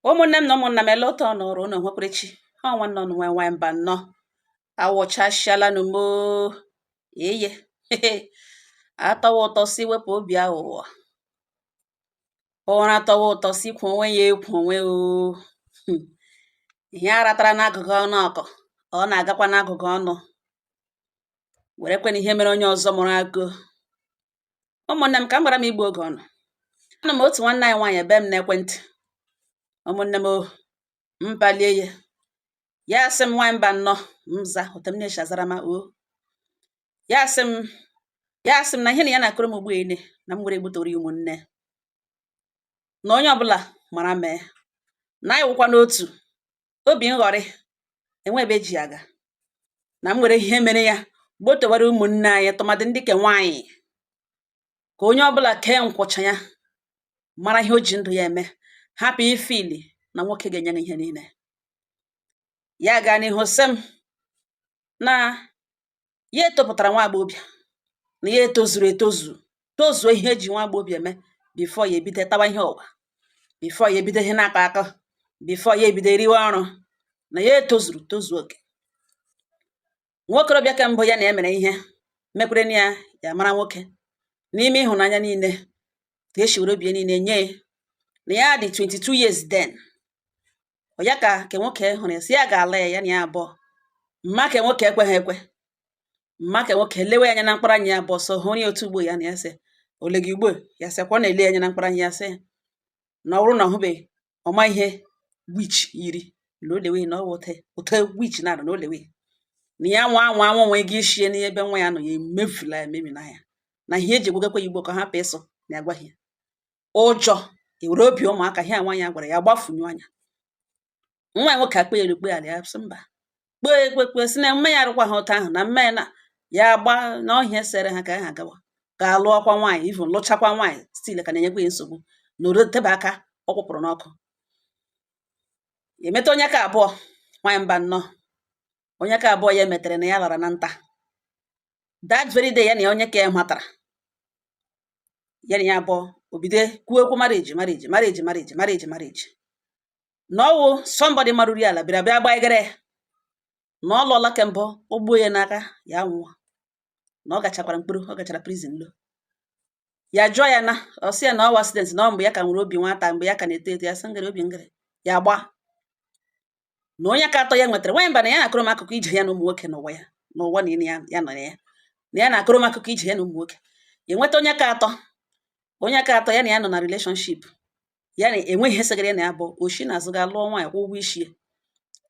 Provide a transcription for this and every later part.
Ụmụnne m na ụmụnna m, ele ụtọ nọrọ unu nwekwarechi ha. Nwanne ọnụ nwe nwanyị mba nnọọ awụchasịala n'umo eye atọwa ụtọ si wepụ obi aghụghọ ụra, tọwa ụtọ si kwu onwe ya ekwu onwe o. Ihe aratara n'agụgụ ọnụ ọkọ, ọ na-agakwa n'agụgụ ọnụ werekwana ihe mere onye ọzọ mụrụ agụ. Ụmụnne m, ka m gwara m igbu oge ọnụ anụ m otu nwanne anyị nwaanyị ebe m n'ekwentị. Ụmụnne m, mpalie ya, ya sị m, "Nwaanyị mba nnọọ." Mza otu m na-echi azara ma o, ya sị m, ya sị m na ihe na ya na-akụrụ m ugbu ene na m were gbutori ụmụnne na onye ọbụla mara mee na anyị wụkwa n'otu obi nghọrị enwe ebe eji aga, na m were ihe mere ya gbotowara ụmụnne anyị, tụmadị ndị ke nwaanyị, ka onye ọbụla kee nkwụcha ya, mara ihe o ji ndụ ya eme, hapụ ifili na nwoke ga-enye ya ihe niile. Ya gaa n'ihu sị m na ya etopụtara nwa agbọghọbịa, na ya etozuru etozu, tozuo ihe eji nwa agbọghọbịa eme before ya ebido tawa ihe ụwa, before ya ebido ihe na-akọ akọ, before ya ebido eriwe ọrụ, na ya etozuru tozuo oke. Nwokorobịa ka mbụ ya na ya mere ihe mekwere na ya, ya mara nwoke n'ime ịhụnanya niile ka esi were obi ya niile nye ya, na ya dị 22 years then. Ọ ya ka ke nwoke hụrụ ya, sị ya ga-ala ya, ya na ya abụọ. Mma ke nwoke ekweghị ekwe. Mma ke nwoke lewe ya anya na mkpụrụ anya ya abụọ, so hụ ya otu ugbo ya na ya sị ole gị ugbo ya sịkwa ọ na-ele ya anya na mkpụrụ anya ya, sị na ọ bụrụ na ọ hụbeghị ọma ihe witch yiri na o lewe na ọ wụ ote ote witch na-arụ na o lewe na ya nwa anwa anwa nwe ego ishie n'ebe nwa ya nọ, ya emefula ya ememina ya, na ihe eji egwegakwa ya igbo ka ọ hapụ ịsụ na ya agwaghị ya ụjọ ewere obi ụmụaka. Ihe a nwaanyị a gwara ya gbafunyu anya. Nwa ya nwoke akpe ya elu, kpe ala, ya sị mba, kpee ekwe kpe sị na mme ya arụkwa ha ụtọ ahụ na mme ya na ya gba na ọhịa sere ha ka ha gawa ka lụọkwa nwaanyị, even lụchakwa nwaanyị, still ka na-enyekwa ya nsogbu na oro tebe aka ọ kwụpụrụ n'ọkụ. Emeta onye ka abụọ. Nwaanyị mba nnọọ, onye ka abụọ ya emetere na ya lara na nta that very day. Ya na onye ka ya matara, ya na ya abụọ obido kwuo okwu marriage, marriage, marriage, marriage, marriage, marriage, na ọwụ somebody marụri ala bịara bịa gbanyegere ya na ọ lụọla kembụ, o gbuo ya n'aka ya nwụọ, na ọ gachakwara mkpụrụ, ọ gachara prison lo. Ya jụọ ya na ọ sị ya na ọ wụ accident, na ọ mgbe ya ka nwere obi nwata, mgbe ya ka na-eto eto. Ya sị ngịrị obi ngịrị ya gba na onye ka atọ ya nwetara. Nwaanyị mba, na ya na-akụrụ m akụkọ ije ya na ụmụ nwoke n'ụwa ya, n'ụwa niile ya ya nọ ya, na ya na-akụrụ m akụkọ ije ya na ụmụ nwoke. Ya enweta onye ka atọ. Onye ka atọ ya na ya nọ na relationship, ya na enweghị ihe segara ya na ya bụ oshi na azụ ga lụọ nwaanyị, kwụ ụgwọ isi ya,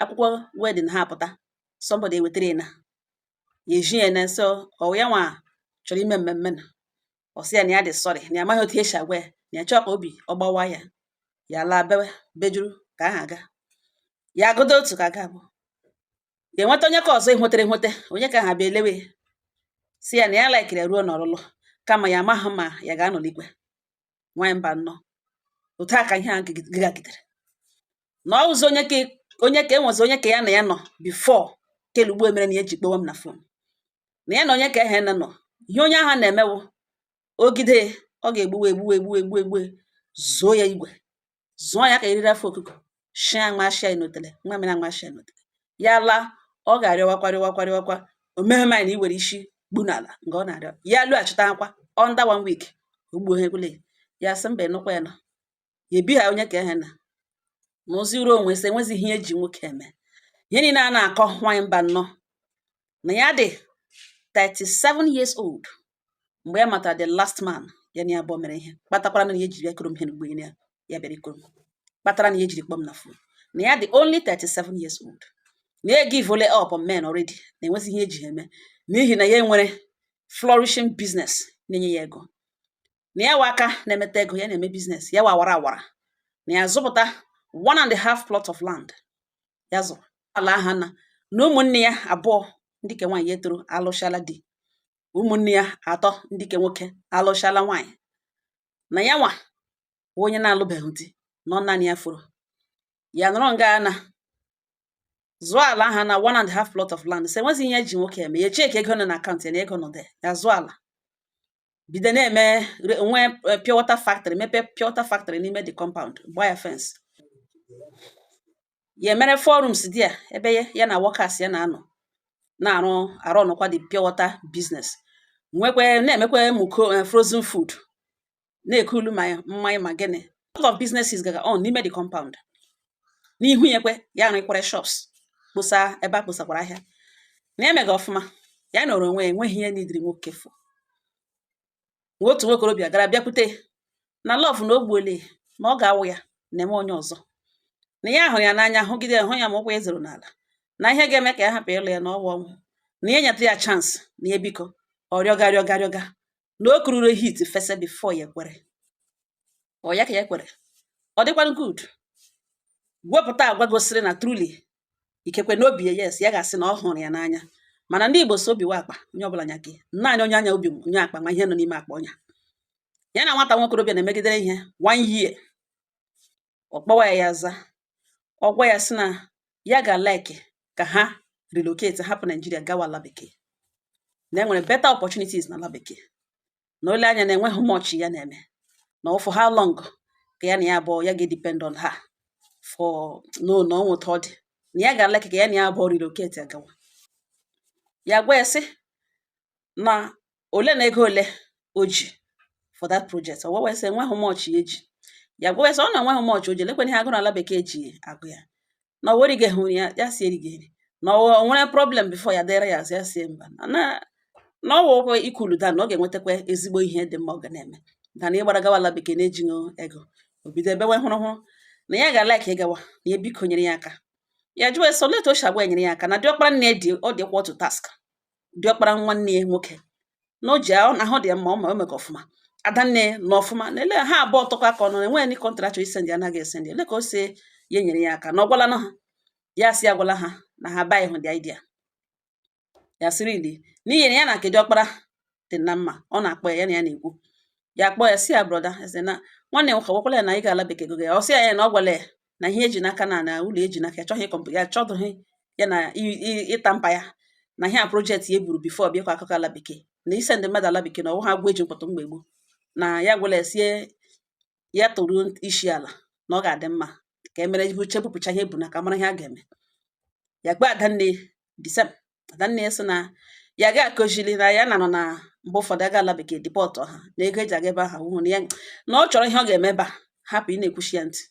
akwụkwọ wedding ha apụta, somebody ewetara ya na ya eji ya na nso ọ ya nwa chọrọ ime mmemme, na ọ sị ya na ya dị sorry, na ya amaghị otu esi agwa ya, na ya chọọ ka obi ọ gbawa ya. Ya laa bewe bejuru ka aha aga ya agụdo otu ka aga abụọ. Ya enweta onye ka ọzọ enwetere enweta onye ka ha bịa elewe, si ya na ya laikiri ya ruo n'ọlụlụ, kama ya amaghị ma ya ga-anọ n'ikwe. Nwaanyị mba nnọọ, otu a ka ihe a gagidere na ọ wụzi onye ka onye ka enwezi onye ka ya na ya nọ before kele ugbo emere na ya ji kpọwa m na phone, na ya na onye ka ehe nọ. Ihe onye ahụ na-emewu ogide ọ ga-egbuwe egbuwe egbuwe egbuwe egbuwe, zụọ ya igwe, zụọ ya ka eriri afọ okuko shia nwa shia n'otele nwa mere nwa shia n'otele. Ya laa, ọ ga-arịọwakwa rịọwakwa rịọwakwa o meghe mind na iwere isi gbu n'ala nga ọ na-arịọ ya lụghachita akwa under one week ogbuo ha ekwele ya sị mba ịnụkwa ya nọ ya ebi ha onye ka ehe na na ozi ruo onwe sị enwezi ihe eji nwoke eme ihe niile a na-akọ. Nwaanyị mba nnọọ, na ya dị 37 years old mgbe ya matara the last man ya na ya abụọ mere ihe kpatakwara na ya ejiri bịa koro m ihe n'ugbo ya, ya bịara ikoro m, kpatara na ya ejiri kpọm na phone, na ya dị only 37 years old, na ya give ole up on men already, na enwezi ihe eji ha eme n'ihi na ya enwere flourishing business na-enye ya ego, na ya wa aka na-emeta ego, ya na-eme business ya wa awara awara, na ya zụpụta 1.5 plot of land, ya zụrụ ala aha, na ụmụnne ya abụọ ndị ke nwaanyị etoro alụchala di, ụmụnne ya atọ ndị ke nwoke alụchala nwaanyị, na ya nwa bụ onye na-alụbeghị di nọ naanị ya foro. Ya nọrọ nga na zụọ ala aha na 1.5 plot of land, sị enwezi ihe eji nwoke eme. Ya cheki ego nọ na akaụntụ ya na ego nọ there. Ya zụọ ala, bido na-eme nwee pure water factory, mepee pure water factory n'ime the compound, gbaa ya fence. Ya emere four rooms dị ya ebe ya na workers ya na-anọ na-arụ arụ ọnụkwa the pure water business, nwekwe na-emekwe muko frozen food, na-ekulu ma mmanya ma gịnị, lot of businesses gaga on n'ime the compound. N'ihu ya kwe ya rụkwara shops, kposa ebe a kposakwara ahịa na ya mega ọfụma. Ya nọrọ onwe ya, enweghị ihe nidiri nwoke fụ. Otu nwokorobịa gara bịakwute na love na o gbuole na ọ ga-awụ ya na-eme onye ọzọ, na ya hụrụ ya n'anya, hụgide hụ ya ma ụkwụ ya zoro n'ala, na ihe ga-eme ka ya hapụ ịlụ ya na ọwụ ọnwụ, na ya nyetụ ya chance, na ya biko ọ rịọga rịọga rịọga na o kururu hit fese before ya ekwere. Ọ ya ka ya kwere, ọ dịkwanụ good, wepụta agwa gosiri na truly ikekwe n'obi ya, yes, ya ga-asị na ọ hụrụ ya n'anya. Mana ndị Igbo so obi wa akpa onye ọbụla nya gị naanị onye anya obi onye akpa ma ihe nọ n'ime akpa ọnya. Ya na nwata nwokorobịa na-emegidere ihe one year, ọ kpọwa ya, ya za. Ọ gwa ya sị na ya ga-like ka ha relocate, hapụ Nigeria gawa ala bekee, na enwere better opportunities na ala bekee, na ole anya na enweghị much ya na-eme, na for how long ka ya na ya abụọ ya ga-depend on her for no na ọ nwụta ọ dị, na ya ga-like ka ya na ya abụọ relocate agawa. Ya gwa ya sị na ole na ego ole o ji for that project. Ọ gwa ya sị enweghị much ya eji. Ya gwa ya sị ọ na enweghị much o ji elekwana ihe agụrụ ala bekee ji agụ ya, na o werighị hụ ya, ya si erighị nri, na o nwere problem before ya dere ya azụ. Ya sie mba, na na ọ wụkwa ikulu down, na ọ ga-enwetakwa ezigbo ihe dị mma ọ ga na-eme than ịgbara gawa ala bekee na-ejighị ego. O bido ebewe hụrụ hụrụ na ya ga-like ịgawa, na ya biko nyere ya aka. Ya jụọ ese olee etu o si agwa ya nyere ya aka, na diọkpara nne dị ọ dịkwa otu task diọkpara nwanne ya nwoke na o ji ahụ dị ya mma, ọ ma o mega ọfụma, adanne na ọfụma na ele ha abụọ tọkọ aka ọnụ, enweghị ndị contract isend, anaghị esend. Ele ka o si ya nyere ya aka na ọ gwala na ha? Ya sị agwala ha na ha buy hụ the idea. Ya sịrị ili n'ihi na ya na nke diọkpara dị na mma, ọ na-akpọ ya, ya na ya na-ekwu. Ya kpọọ ya si ya, brother, eze na nwanne nwoke gwakwala ya na ị ga-ala bekee gogo ya. Ọ sị ya na ọ gwala ya na ihe eji n'aka na na ụlọ eji n'aka ya chọghị ịkọmpụ ya, chọdụghị ya na ịta mpa ya na ihe a project ya eburu before bịakwa akụkọ ala bekee na ise ndị mmadụ ala bekee na ọwụ ha gwa eji mkpọtụ mgbe gboo, na ya gwala ya sie ya toruo isi ala na ọ ga-adị mma ka emere chebupụcha ihe ebu na ka mara ihe a ga-eme. Ya kpee adanne the same. Adanne ya sị na ya ga akụzili na ya na-anọ na mgbe ụfọdụ aga ala bekee deport ha na ego eji aga ebe ahụ awụhụ na ya, na ọ chọrọ ihe ọ ga-eme ebe a, hapụ ị na-ekwuchi ya ntị.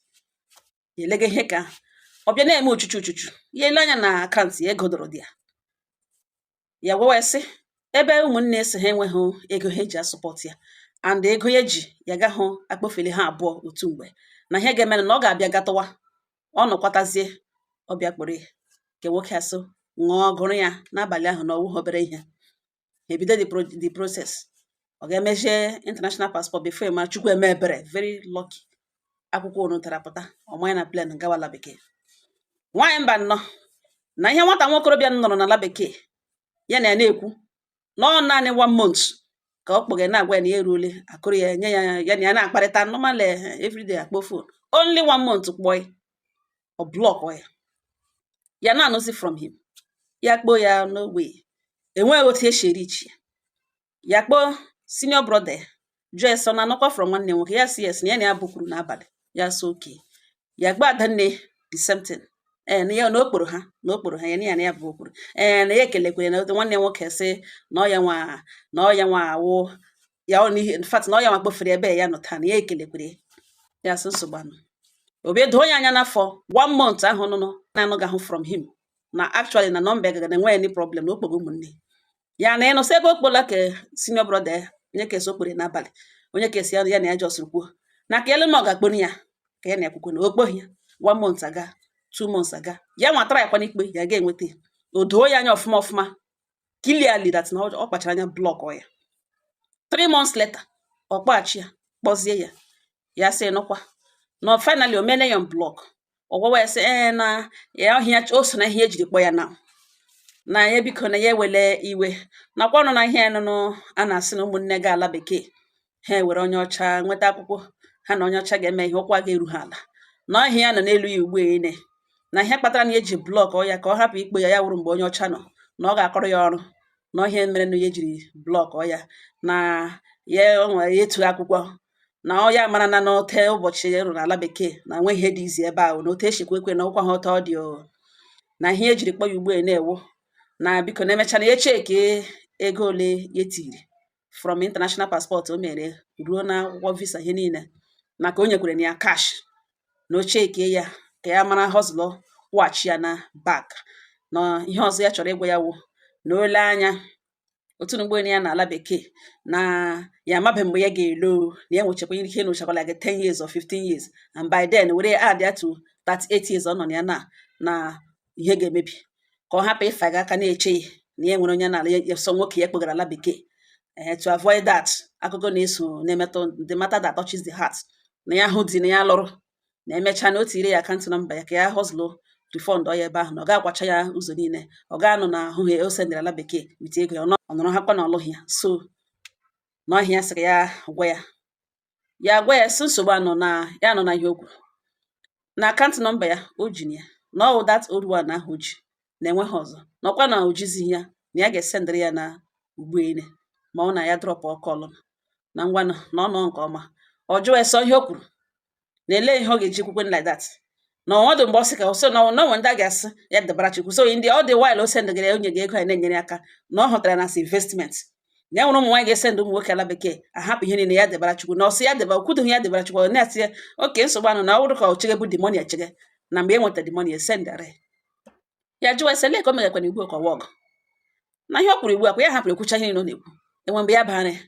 Ya elega ihe ka ọ bịa na-eme uchuchu uchuchu, ya ele anya na account ya, ego dọrọ dị ya. Ya gwawa ya sị ebe ụmụnne si ha enweghị ego ha eji asupport ya, and ego ya ji ya gahụ akpọfeli ha abụọ otu mgbe, na ihe ga-eme na ọ ga-abịa gatụwa ọ nọkwatazie ọ bịa kpọrọ ya nke nwoke asụ ṅụọ gụrụ ya n'abalị ahụ na ọwụghị obere ihe. Ebido the process, ọ ga-emejie international passport before ma Chukwu eme ebere, very lucky, akwụkwọ onu tara pụta, ọ manya na plane gawa ala bekee. Nwaanyị mba nnọọ, na ihe nwata nwokorobịa nọrọ n'ala bekee ya na ya na-ekwu na ọ naanị one month ka ọ kpọga na-agwa ya na ya eruole akụrụ ya nye ya, ya na ya na-akparịta normal everyday, akpọ phone. Only one month kpọọ ya, ọ block ya, ya na-anụzi from him. Ya kpọọ ya, no way, enweghị otu esi erichi ya. Ya kpọọ senior brother ya, jụọ ya sị ọ na-anọkwa from nwanne nwoke. Ya sị yes, na ya na ya bukwuru n'abalị. Ya sị okay. Ya gba adanne the same thing, ee, na ya na okporo ha na okporo ha ya na ya na ya bụ okporo, ee, na ya ekelekwere na nwanne nwoke sị na ọ ya nwa na ọ ya nwa awụ ya ọ n'ihe, in fact na ọ ya nwa kpofere ebe ya nọ taa, na ya ekelekwere ya. Sị nsogbu anọ obi doo ya anya n'afọ one month ahụ nụnụ na-anụghị ahụ from him, na actually na nọmba gaga na enweghị any problem na okpogo ụmụnne ya na ịnụsị ebe okpola ka senior brother ya onye kesi okpere n'abalị, onye kesi ya ya na ya jọsịrị kwuo na ka elu na ọ ga-akpọrọ ya ka ya na ekwukwe na okpoghi ya. One month aga, 2 months aga, ya nwatara ya kwa n'ikpe ya ga-enweta ya. O doo ya anya ọfụma ọfụma, clearly that na ọ kpachara anya block ya. 3 months later, ọ kpọghachi ya, kpọzie ya. Ya sị nụkwa na finally o mene ya block. Ọ gwawa ya sị ee, na ya ọhịa o so na ihe ejiri kpọ ya na na ya biko na ya ewele iwe nakwa ọnụ na ihe ya nụnụ a na-asị na ụmụnne ga ala bekee ha ewere onye ọcha nweta akwụkwọ ha na onye ọcha ga-eme ihe ụkwụ a ga-eru ha ala, na ọhịa ya nọ n'elu ya ugbu ene, na ihe kpatara na eji block ya ka ọ hapụ ikpo ya, ya wụrụ mgbe onye ọcha nọ na ọ ga-akọrọ ya ọrụ, na ọhịa mere na ya ejiri block ya na ya o nwere ya etu akwụkwọ. Na ọ ya mara na n'ote ụbọchị e rụrụ ala bekee na nwe ihe dị izi ebe ahụ, na otu eshikwa ekwe na ọkwa ha ọtọ ọ dị o, na ihe ejiri kpọ ya ugbu a na-ewu na biko na emechara ya echeki ego ole ya tiri from international passport o mere ruo na akwụkwọ visa, ihe niile, na ka o nyekwere na ya cash, na o chekie ya ka ya mara hustle kwụghachi ya na back. Na ihe ọzọ ya chọrọ ịgwa ya wụ na o lee anya otu na ụgbọelu ya na ala bekee, na ya amabeghị mgbe ya ga-elo o, na ya nwechakwa ike ịnụchakwala gị 10 years or 15 years, and by then were add ya to 38 years ọ nọ na ya, na ihe ga-emebi, ka ọ hapụ ịfa gị aka na-eche ya na ya nwere onye na-ala ya sọ nwoke ya kpogara ala bekee. To avoid that akụkọ na-eso na-emetụ the matter that touches the heart, na ya hụ di na ya lụrụ, na emechaa na o tiri ya account number ya ka ya hustle refund ọ ya ebe ahụ, na ọ ga-akwacha ya ụzọ niile, ọ ga-anọ na ahụ ya o sendịrị ala bekee with ego ya, ọ nọrọ hakwa na ọlụghị ya. So n'ọhịa sịrị ya gwa ya, ya gwa ya sị nsogbu anọ na ya nọ na ihe o kwuru na account number ya o ji ya, na ọ wụ that old one ahụ o ji, na enweghị ọzọ, na ọkwa na o jizighị ya, na ya ga-esendịrị ya na ugboene ma ọ na ya drop call, na ngwanụ, na ọ nọ nke ọma. Ọ jụọ ya sọ ihe o kwuru na ele ihe ọ ga-eji kwukwe like that, na ọnọdụ mgbe ọ sị ka ọ sị na ọ nwe ndị a ga-asị ya debara Chukwu. So ndị ọ dị while o sendịgara ya, onye ga-ego ya na-enyere aka, na ọ hụtara na as investment, na ya nwere ụmụ nwaanyị ga-esendị ụmụ nwoke ala bekee ahapụ ihe niile, ya debara Chukwu, na ọsị ya deba okwudoghị ya debara Chukwu, ọ na-asị ya oke nsogbu anụ, na ọ bụrụ ka ọ chege bụ the money echege, na mgbe e nweta the money esendara ya. Ya jụwa ese lee ka o megakwana ugbu a ka ọwa ọgụ na ihe ọ kwuru ugbu a kwa ya hapụrụ ekwucha ihe niile ọ na-ekwu, enwe mgbe ya bara ya,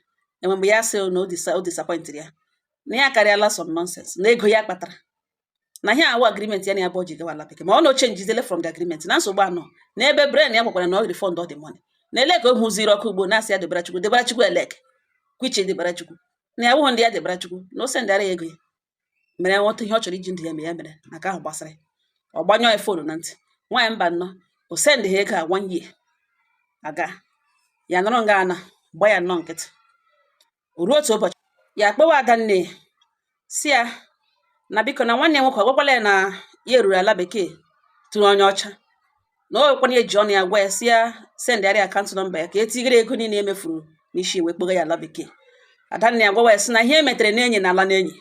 enwe mgbe ya sị na o disappointịrị ya, na ya akarịala some nonsense na ego ya kpatara, na ihe awụ agreement ya na ya bụ o ji gawa ala bekee, ma ọ na o change from the agreement, na nsogbu anọ na ebe brain ya gwakwara na ọ refund all the money, na ele ka o hụziri ọkụ ugbo na-asị ya debara Chukwu, debara Chukwu, elek kwiche debara Chukwu, na ya wụghị ndị ya debara Chukwu, na o sendara ya ego ya mere nweta ihe ọ chọrọ iji ndụ ya mee, ya mere na nke ahụ gbasara ya. Ọ gbanyụọ ya phone na ntị. Nwaanyị mba nnọọ, o send ha ego a one year aga, ya nọrọ nga ana gba ya nnọọ nkịtị. O ruo otu ụbọchị, ya akpọwa adanne ya si ya na biko, na nwanne ya nwoke ọ gwakwala ya na ya eruru ala bekee tụrụ onye ọcha, na o nwekwana ya eji ọnụ ya gwa ya si ya sendịarị account number ya ka etigere ego niile emefuru n'isi wee kpoga ya ala bekee. Adanne ya gwawa ya sị na ihe e metere n'enyi na ala n'enyi,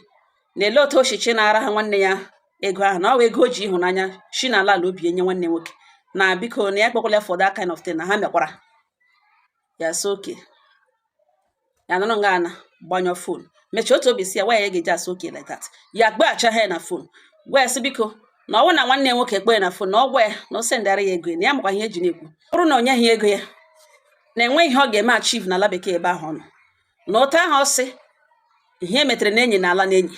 na ele otu oshichi na-ara ha nwanne ya ego ahụ, na ọ wụ ego o ji ịhụnanya shi n'ala ala obi enye nwanne nwoke, na biko, na ya kpekwala ya for that kind of thing na ha mekwara ya. Sị oke ya nọrọ nga ana gbanyụọ phone. Mechaa otu obi si ya why ya ga-eji asị okay like that. Ya gbaghachi ha ya na phone, gwa ya sị biko, na ọ bụrụ na nwanne ya nwoke kpọọ ya na phone, na ọ gwa ya na o sendara ya ego ya, na ya makwa ihe eji na-ekwu, ọ bụrụ na o nyeghị ego ya, na enweghị ihe ọ ga-eme achieve n'ala bekee ebe ahụ ọ nọ, na otu ahụ ọ sị ihe emetere na enyi na ala na enyi,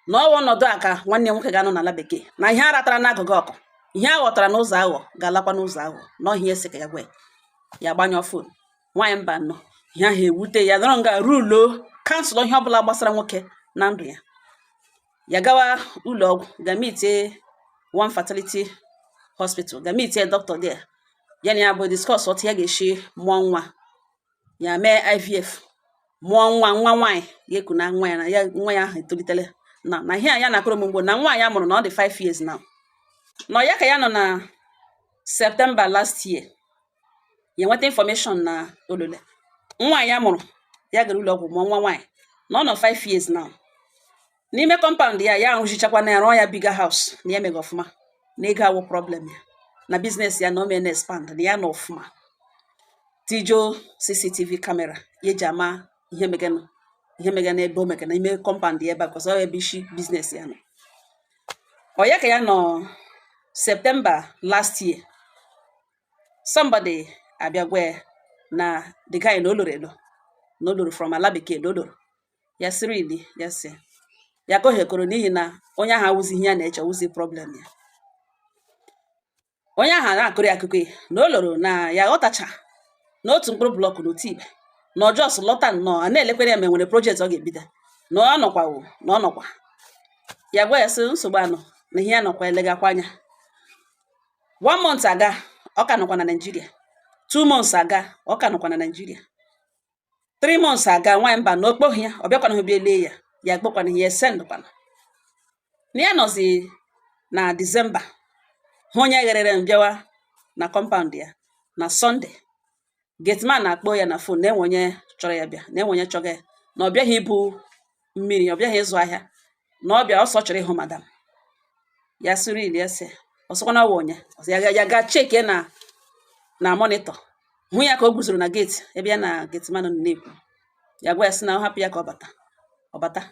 na ọwa ọnọdụ a ka nwanne ya nwoke ga-anọ n'ala bekee, na ihe a ratara n'agụgụ ọkụ, ihe a ghọtara n'ụzọ aghọ ga-alakwa n'ụzọ aghọ, na ọhịa esi ka ya gwa ya. Ya gbanyụọ phone. Nwaanyị mba nnọọ, ihe ahụ ewute ya, nọrọ nga rulo cancel ihe ọbụla gbasara nwoke na ndụ ya. Ya gawa ụlọ ọgwụ, ga meetie one fertility hospital, ga meetie doctor there, ya na ya bụ discuss otu ya ga-esi mụọ nwa. Ya mee IVF, mụọ nwa, nwa nwaanyị. Ya eku na nwa ya, na ya nwa ya ahụ etolitele, na ihe a ya na-akụrụ m mgbo na nwa ya mụrụ na ọ dị 5 years now. Nọ ya ka ya nọ na September last year, ya nweta information na olole nwa ya mụrụ, ya gara ụlọ ọgwụ mụọ nwa nwaanyị, na ọ nọ 5 years now. N'ime compound ya, ya arụzichakwa na ya rụọ ya bigger house, na ya mega ọfụma, na ego awụ problem ya, na business ya na o mee na expand, na ya nọ ọfụma, tijo CCTV camera ya eji ama ihe meganụ, ihe mega n'ebe o mega n'ime compound ya ebe a, because ọ ebe isi business ya nọ. Ọ ya ka ya nọ September last year, somebody abịa gwa ya na the guy na o loro elo, na o loro from ala bekee, na o loro. Ya sịrị ili ya sị ya koghekoro, n'ihi na onye ahụ awụzi ihe ya na-eche, awụzi problem ya. Onye ahụ na-akụrị akụkọ ya na o loro, na ya ghọtacha na otu mkpụrụ block na otu ibe na ọjọọ lọta nnọọ, a na-elekwere ya ma enwere project ọ ga-ebido, na ọ nọkwa o, na ọ nọkwa. Ya gwa ya sị nsogbu anọ, na ihe ya nọkwa elegakwa anya. One month aga, ọ ka nọkwa na Naịjirịa. 2 months aga, ọ ka nọkwa na Naịjirịa. 3 months aga, nwaanyị mba na okpoghi ya, ọ bịakwana hụ bịa lee ya, ya gbakwana ya esendkwana na ya nọzi na December, hụ onye gherere m bịawa na compound ya na Sunday. Gateman na-akpọ ya na phone na enwe onye chọrọ ya bịa, na enwe onye chọga ya, na ọ bịaghị ibu Mmiri ọ bịaghị ịzụ ahịa, na ọ bịa ọsọ chọrọ ịhụ madam. Ya sịrị ili ya sị ọ sịkwa na ọ wụ onye ọsọ ya ya gaa check na monitor, hụ ya ka o guzoro na gate ebe ya na gateman na-ekwu. Ya gwa ya sị na ọ hapụ ya ka ọ bata. Ọ bata,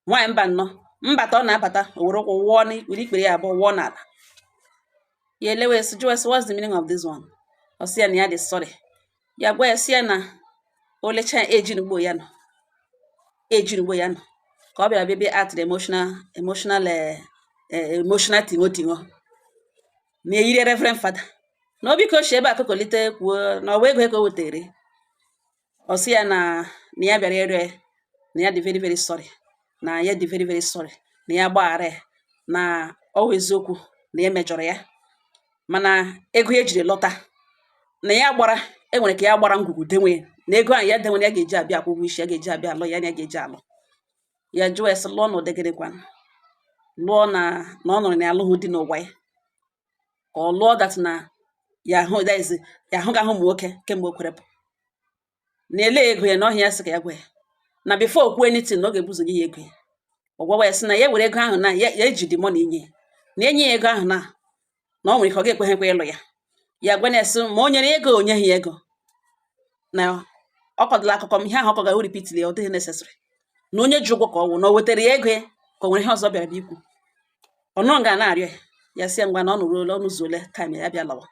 nwaanyị mba nnọọ, mbata ọ na-abata, o were ụkwụ wụọ were ikpere ya abụọ wụọ n'ala. Ya elewe sị, jụọ sị, "What's the meaning of this one?" Ọ sị ya na ya dị sorry. Ya gwa ya sị ya na o lecha eji n'ugbo ya nọ, eji n'ugbo ya nọ ka ọ bịara bịa bịa act the emotional tingo tingo na-eyiri reverend father na obi ka o si ebe a kokolite kwuo na ọwa ego ka o wetere. Ọ sị ya na ya bịara ịrịọ ya na ya dị very very sorry, na ya dị very very sorry, na ya gbaghara ya, na ọ wụ eziokwu na ya mejọrọ ya, mana ego ya ejiri lọta na ya gbara enwere ka ya gbara ngwugwu denwe na ego ahụ ya denwere, ya ga-eji abịa akwụ ụgwọ isi, ya ga-eji abịa alụ ya, ya ga-eji alụ ya. Jụọ ya sị lụọ na ụdị gịnịkwa lụọ na ọ nụrụ na ya alụghị di n'ụwa ya, ka ọ lụọ that na ya ahụ, that is, ya ahụghị ahụ ụmụ nwoke kemgbe o kwere pụ na ele ego ya na ọhịa. Ya sị ka ya gwa ya na before o kwuo anything, na ọ ga-ebuzo nye ya ego ya. Ọ gwawa ya sị na ya were ego ahụ na ya eji the money inye ya, na enye ya ego ahụ na ọ nwere ike ọ ga-ekwe ekwe ịlụ ya. Ya gwa ya sị ma o nyere ya ego, o nyeghị ya ego, na ọ kọdụla akụkọ m ihe ahụ ọ kọgara, repeat ya, ọ dịghị necessary, na onye ji ụgwọ ka ọ wụ, na o wetara ya ego ya, ka o nwere ihe ọzọ bịara bịa ikwu. Ọ nọ nga na-arịọ ya. Ya sị ya ngwa, na ọ nụrụ ole ọnụ zuole time ya bịa lawa.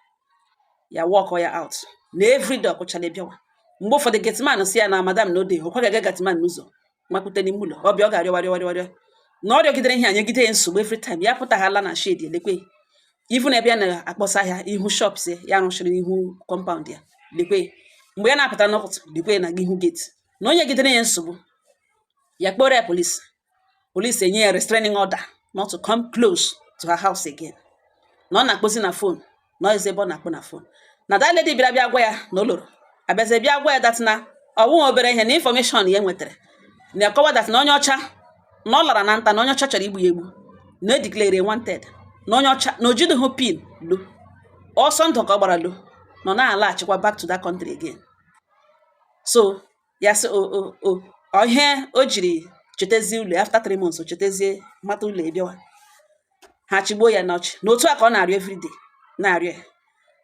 Ya walk ya out na everyday ọkụchala bịawa. Mgbe ụfọdụ gateman si ya na madam na ode ọkwa ga-aga gateman n'ụzọ makwute n'ime ụlọ ọbịa, ọ ga-arịọwa rịọwa rịọwa rịọ na ọ rịọgidere ihe a nyegide ya nsogbu. Every time ya pụtaghala na shed elekwe, even ebe ya na-akpọsa ahịa ihu shops ya rụchiri n'ihu compound ya, lekwe mgbe ya na-apụta n'ụtụtụ, lekwe na ihu gate na onye gidere ya nsogbu. Ya kpọrọ ya police, police enye ya restraining order not to come close to her house again, na ọ na-akpọzi na phone, na ọ ezi ebe ọ na-akpọ na phone na that lady bịara bịa gwa ya na o loro abịazie bịa gwa ya that na ọwụghị obere ihe na information ya nwetara na akọwa that na onye ọcha na ọ lara na nta, na onye ọcha chọrọ igbu ya egbu, na e declare wanted, na onye ọcha na o jideghị pin lo ọsọ ndụ ka ọ gbara lo na ọ na-alaghachikwa back to that country again. So ya sị o ihe o jiri chetazie ụlọ after 3 months, o chetazie mata ụlọ ebiawa ha chigbuo ya n'ọchị, na otu a ka ọ na-arịọ everyday na-arịọ ya.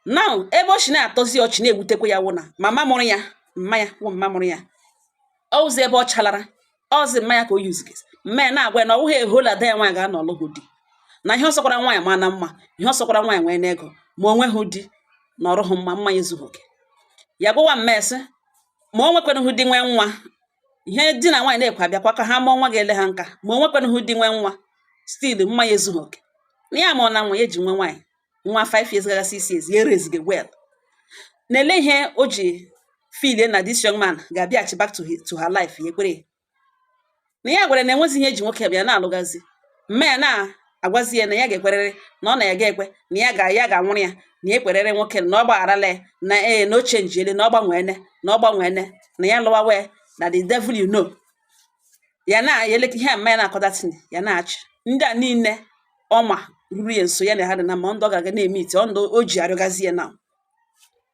Now ebe o si na-atọzi ọchị na-ewutekwa ya wụ na mama mụrụ ya, mma ya wụ mma mụrụ ya, ọwụzi ebe ọ chalara ọzi mma ya ka o yuzigezi mma ya na-agwa ya na ọ wụghị ehola ada ya nwaanyị ga-anọ ọlụhụ di, na ihe ọsọkwara nwaanyị ma na mma, ihe ọsọkwara nwaanyị nwee n'ego, ma o nweghị di na ọrụghị mma, mma ya ezughị oke. Ya gwawa mma ya sị ma o nwekwanụhụ di nwee nwa, ihe di na nwaanyị na-ekwe abịakwa ka ha mụọ nwa ga-ele ha nka, ma o nwekwanụhụ di nwee nwa, still mma ya ezughị oke, na ya ma ọ na nwa ya eji nwe nwaanyị nwa 5 years gaga 6 years ya erezige well, na-ele ihe o ji feel na this young man ga-abịaghachi back to her life. Ya ekwere na ya gwara na enwezi ihe eji nwoke bịa na-alụgazi. Mma ya na-agwazi ya na ya ga-ekwerịrị, na ọ na ya ga-ekwe, na ya ga-anwụrụ ya, na ya ekwerere nwoke, na ọ gbagharala ya, na ee, na o chenjiele, na ọ gbanweene, na ọ gbanweene, na ya lụwa wee na the devil you know. Ya na ya eleka ihe a mma ya na-akọdatin ya na-achị ndị a niile ọma ruru ya nso, ya na ha dị na ma ndụ ọ ga-aga na-eme ite ọndụ o ji arịọgazi ya na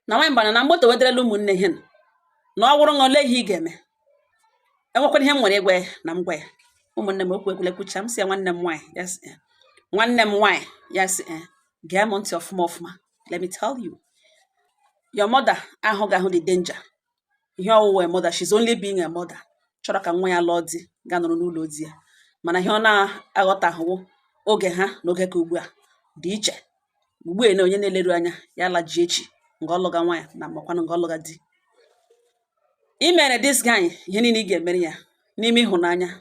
nwaanyị mbana na mgbe wedarala ụmụnne ihe na ọ wụrụ ṅa ole ihe ị ga-eme. Enwekwana ihe m nwere ịgwa ya na m gwa ya ụmụnne m okwu ekwule kwucha m sị ya, nwanne m nwaanyị, ya sị "Eh." Nwanne m nwaanyị, ya sị "Eh, gee m ntị ọfụma ọfụma. Let me tell you, your mother ahụghị ahụ the danger ihe ọwụwa. A mother, she's only being a mother, chọrọ ka nwa ya lụọ di, ga nọrọ n'ụlọ di ya, mana ihe ọ na-aghọtahụwo oge ha na oge ka ugbu a dị iche. Ugbu a na onye na-eleru anya ya laji echi nga ọlụga nwaanyị na makwanụ nga ọlụga di. I mere this guy ihe niile ị ga-emere ya n'ime ịhụnanya,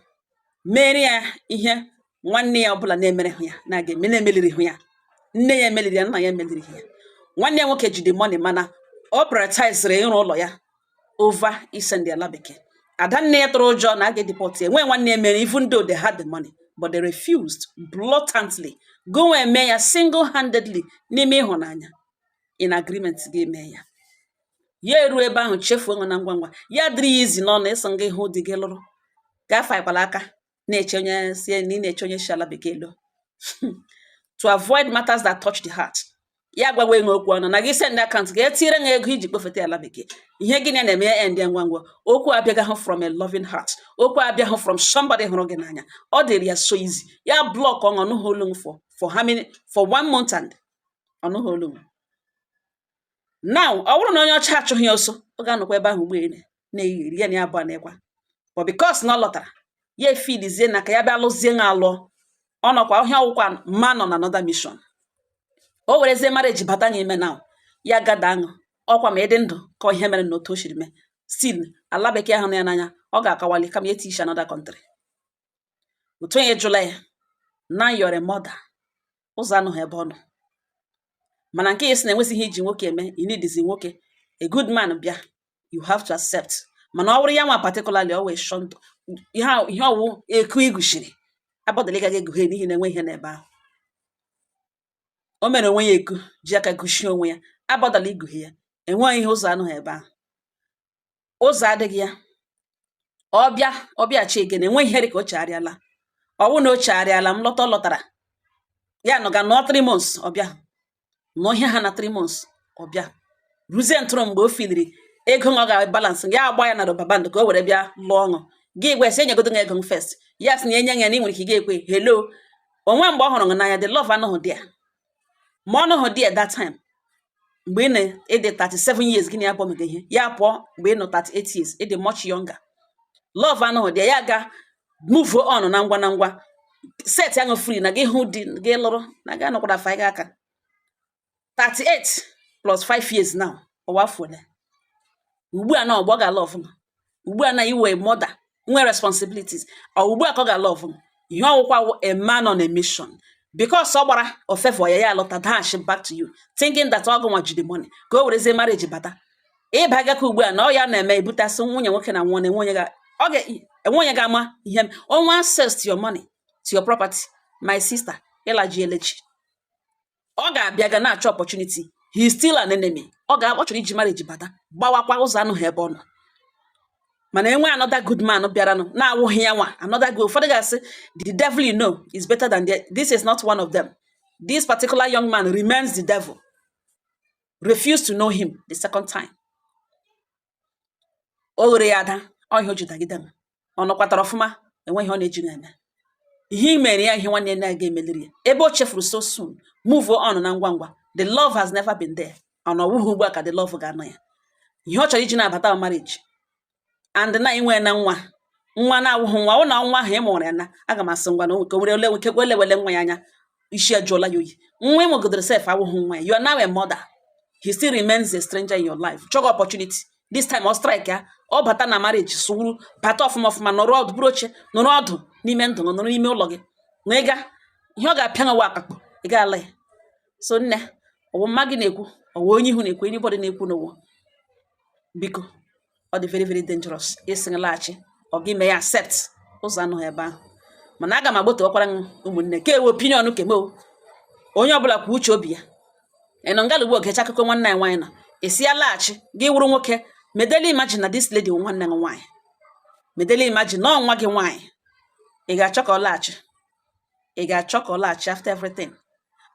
mere ya ihe nwanne ya ọbụla na-emere hụ ya na ga-eme na-emeliri hụ ya. Nne ya emeliri ya, nna ya emeliri ya, nwanne ya nwoke ji the money, mana ọ prioritizere ịrụ ụlọ ya over isend ala bekee. Ada nne ya tụrụ ụjọ na a ga-edeport ya. Enwe nwanne ya mere, even though they had the money, but they refused blatantly. Go eme ya single-handedly n'ime ịhụnanya in agreement ga-eme ya. Ya eruo ebe ahụ chefuo onwe na ngwa ngwa ya dịrị ya izi n'ọnụ ịsị nga ịhụ di gị lụrụ gafe akwala aka na-eche onye si na ị na-eche onye si ala bekee lo to avoid matters that touch the heart. Ya gwawa enwe okwu ọnụ na gị send account ga etinyere ha ego iji kpofeta ala bekee. Ihe gịnị na-eme ya end ya ngwa ngwa. Okwu abịaghị from a loving heart, okwu abịaghị from somebody hụrụ gị n'anya. Ọ dịrị ya so easy, ya block ọṅụ ọnụghị olu m for how many, for one month, and ọnụghị olu m. Now, ọ bụrụ na onye ọcha achụghị ya ọsọ, ọ ga-anọkwa ebe ahụ ugbu a na-egheri ya na ya abụọ na-ekwa. But because na ọ lọtara, ya efilizie na ka ya bịa lụzie ha alụọ. Ọ nọkwa ọhịa ọwụkwa ma nọ na another mission. O werezie marriage bata n'ime now, ya gada aṅụ ọkwa ma ịdị ndụ ka ihe mere na otu o siri mee. Still, ala bekee ahụ na ya n'anya, ọ ga-akawali kama ya etishi another country. Otu onye jụla ya, now you're a mother, ụzọ anụghị ebe ọ nọ. Mana nke ya sị na enwesịghị iji nwoke eme, you need nwoke, a good man bịa, you have to accept. Mana ọ bụrụ ya nwa particularly, ọ wee shọ ndụ ihe ihe ọwụ eku igushiri abọdụla ịgaghị egughe, n'ihi na enwe ihe n'ebe ahụ. O mere onwe ya eku ji aka gushie onwe ya, abọdala igughe ya. Enweghị ihe, ụzọ anụghị ebe ahụ, ụzọ adịghị ya. Ọbịa ọbịachi egen, enweghị ihe dị ka o chegharịala. Ọ wụ na o chegharịala m lọta, ọ lọtara ya nọ ga nọọ 3 months, ọbịa nọ ihe ha na 3 months, ọbịa ruzie ntụrụ mgbe o filiri ego ọ ga-balance ya, agba ya na rubber band ka o were bịa lụọ ọṅụ. Gị gwa sị enyegodo m ego m first. Ya sị na enye ya na ị nwere ike ị ga-ekwe. Hello, onwe mgbe ọ hụrụ gị n'anya, the love anọghị there. Ma ọ nọghị there that time mgbe ị na-ịdị 37 years, gịnị ya bụ mega ihe ya pụọ mgbe ị nọ 38 years, ịdị much younger. Love anọghị there, ya ga move on na ngwa na ngwa, set ahụ free na gị hụ di gị lụrụ na gị anọkwara afa gị aka. 38 plus 5 years now, ọwa afọ ole ugbu a na ọgbọ ga-ala ọfụma? Ugbu a na iwe mother nwee responsibilities, ọ ugbu a ka ọ ga-ala ọfụma? Ihe ọwụkwa wụ a man on a mission, because ọ gbara ofefọ ya, ya alọta dash back to you, thinking that ọ gụnwa ji the money ka o werezie marriage bata ịba gaka. Ugbu a na ọ ya na-eme ebutasị nwunye nwoke na nwa na enwe onye ga ọ ga enwe onye ga-ama ihe onwe access to your money, to your property. My sister, ịlaji elechi, ọ ga-abịa ga na-achọ opportunity. He is still an enemy. Ọ ga ọ chọrọ iji marriage bata gbawakwa ụzọ anụghị ebe ọ nọ. Mana enwe another good man bịaranụ na-awụghị ya nwa, another good. Ụfọdụ ga-asị the devil you know is better than the, this is not one of them. This particular young man remains the devil. Refuse to know him the second time. O ghere ya ada ọhịa, o ji dagide m. Ọ nọkwatara ọfụma, enweghị ọ na-eji na-eme ihe i mere ya, ihe nwanne ya ga emeliri ya ebe o chefuru so soon, move on na ngwa ngwa. The love has never been there. Ọ na ọwụghị ugbu a ka the love ga-anọ ya. Ihe ọ chọrọ iji na-abata marriage and na inwe na nwa, nwa na-awụghị nwa ọ na nwa ahụ ị mụrụ ya na aga m asị ngwa na ka o were ole nke wele wele nwa ya anya isi ejụọla ya oyi. Nwa ịmụgodoro sef awụghị nwa ya. You are now a mother, he still remains a stranger in your life. Chọga opportunity this time, ọ strike ya, ọ bata na marriage, sụwuru bata ọfụma ọfụma, nọrọ ọdụ, bụrụ oche, nọrọ ọdụ n'ime ndụ, nọrọ n'ime ụlọ gị na ịga ihe ọ ga-apịa nwa akakpọ ị ga-ala ya. So nne, ọwụ mma gị na-ekwu, ọwụ onye ihu na-ekwu, anybody na-ekwu n'ụwa, biko, ọ dị very very dangerous ịsị gị laghachi. Ọ gị mee ya accept, ụzọ anụghị ebe ahụ. Mana aga m agbotowakwara m ụmụnne ka ewe opinion keme o. Onye ọbụla kwa uche obi ya. Ị nọ ngala ugbu ogecha akụkọ nwanne anyị nwaanyị nọ esi ya laghachi, gị wụrụ nwoke, medela imagine na this lady wụ nwanne gị nwaanyị. Medela imagine na ọ nwa gị nwaanyị. Ị ga-achọ ka ọ laghachi? Ị ga-achọ ka ọ laghachi after everything?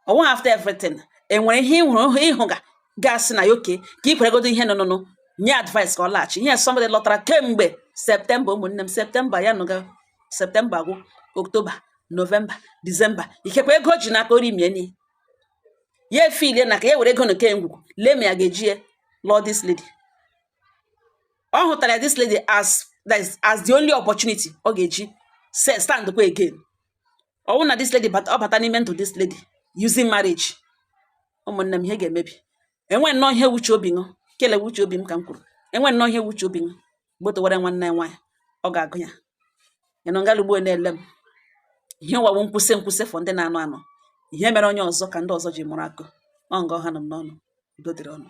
Ọ nweghị after everything. Enwere ihe ị hụrụ ịhụ ga gasị na ya oke ka ị kweregodo ihe nọ nye advice ka ọ laghachi. Ihe somebody lọtara kemgbe September, ụmụnne m, September ya nọga, September gwụ, October, November, December, ikekwe ego o ji n'aka ori mieni ya efilie na ka ya were ego nke ngwugwu lee ma ya ga-eji ya lụọ this lady. Ọ hụtara ya this lady as, that is, as the only opportunity ọ ga-eji stand kwa again. Ọ bụrụ na this lady bata, ọ bata n'ime ndụ this lady using marriage, ụmụnne m, ihe ga-emebi. Enwe nnọọ ihe wuche obi ṅụ kele wuche obi m ka m kwuru. Enwe nnọọ ihe wuche obi ṅụ gbotowara nwanne ya nwaanyị, ọ ga-agụ ya. Ịnọ ngala ugbo na-ele m ihe wawo nkwụsị nkwụsị fọ ndị na-anụ anụ ihe mere onye ọzọ ka ndị ọzọ ji mụrụ akụ. Ọ nga ọha nọ m n'ọnụ. Udo dịrị ọnụ.